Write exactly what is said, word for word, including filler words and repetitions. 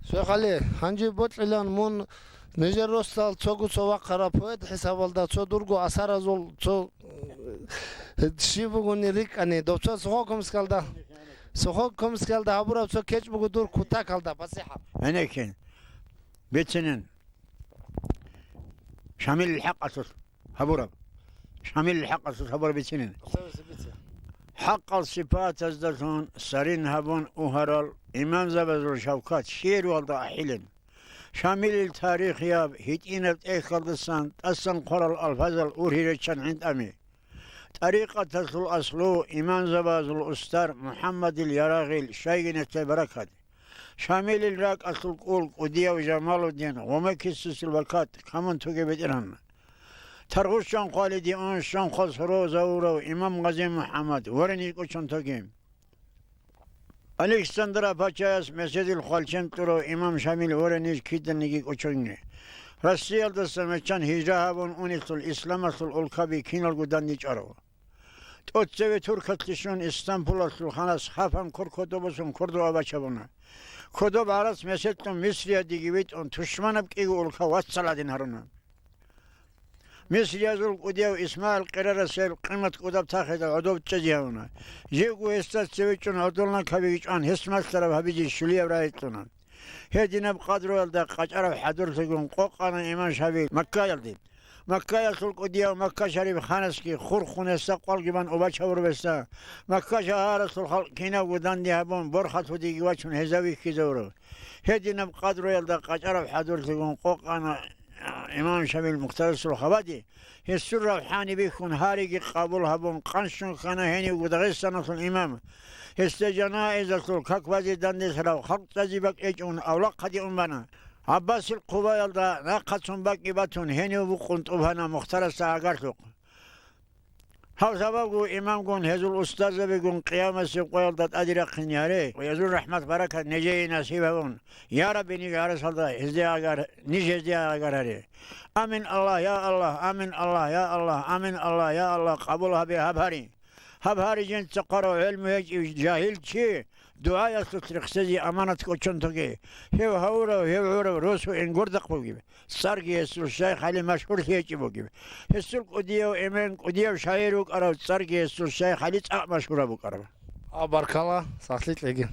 Шайх ГӀали, гьанже бокьилан мун нижер росдал цого цо вахъараб поэт хӀисабалда цо дурго асаразул цо, э, щиб бугони рикӀкӀани, дов цо Сухокумскалда, Сухокумскалда гьабураб цо кечӀ буго дур кутакалда, пасихӀаб. Гьенекин, бицинин. Шамилил хӀакъалъулъ гьабураб. Шамилил хӀакъалъулъ гьабураб бицинин. ХӀакъал сипатаздалъун сарин гьабун угьарал имамзабазул шавкат шигӀруялда ахӀилин. Шамилил тарихияб гьитӀинаб тӀехьалдасан тӀасан хъварал алфазал ургьи реччан гӀинтӀами. ТӀарикъаталъул аслу имамзабазул устар МухӀаммадил ярагъил щайги нилъер баракат. Шамилил ракӀалъул кӀул кӀудияв Жамалудин, гъумекисусил вакат камун тоге бетӀеран. Таргъущан хъвалиди ун щун хосро завурав имам Гъази МухӀаммад, ворениж кӀочон тоги. Александра пачаяс меседил хвалчен кьурав имам Шамил ворениж киданиги кӀочонги. Россиялдаса мечан гьижра гьабун унелъул исламалъул улкаби киналго дандичӀарав. ТӀоцеве Туркалъе щун, Истампулалъул ханас хапан кур кодобасун Кордова бачабуна. Кодоб гӀарац месед кьун Мисриядеги витӀун, тушманаб кӀиго улка вацал гьадин гьаруна. Мисриязул кӀудияв ИсмагӀил Къирарасел къимат кӀудаб тахида гӀодов чӀезе гьавуна. Живго гьесда цеве чӀун гӀодолнакабиги чӀван, гьес малъараб гьабизе щулияб рагӀи кьуна. Гьединаб къадруялда къачӀараб хӀадурлъигун къокъана имам Шамил Маккаялде. Маккаялъул кӀудияв Макка-шариф ханасги хурхун гьесда къвалги бан убачавурбеса, Макка шагьаралъул халкъ кинавго данде гьабун, борхалъудеги вачун гьезда вихьизавурав. Гьединаб къадруялда къачӀараб хӀадурлъигун къокъана имам Шамил Мухтарасул хабаде. Гьесул равхӀани бихьун, гьариги къабул гьабун, къанщун хьана гьенивго Дагъистаналъул имам. Гьесда жанаизалъул как базе данделъарав, халкъ цӀазе бакӀечӀун, авлахъаде ун бана. ГӀаббасил хъубаялда нахъацун бакӀги батун, гьенив букъун тӀубана Мухтарасда агарлъухъ. Гьав сабабго имамгун, гьезул устарзабигун къиямасеб къоялда тӀаде рахъине гьаре ва гьезул рахӀмат-баракат нижее насиб гьабун, я Рабби, ниж гьарасалда гьезде агар, ниж гьезде агар гьаре. Амин, Аллагь, я Аллагь, амин, Аллагь, я Аллагь, амин, Аллагь, я Аллагь, къабул гьабе гьаб гьари. Гьаб гьари жинца хъварав гӀелму гьечӀев жагьил чи, дугӀаялъулъ рехсезе аманат кӀочон тоге. Гьев гьавурав, гьев гӀурав росу Энгурдахъ бугеб. ЦӀарги гьесул Шайх ГӀали машгьурлъи гьечӀеб бугеб. Гьесул кӀудияв эмен, кӀудияв шагӀир вукӀарав, цӀарги гьесул Шайх ГӀали цӀакъ машгьураб букӀараб. А, баркала, сахлъи кьеги.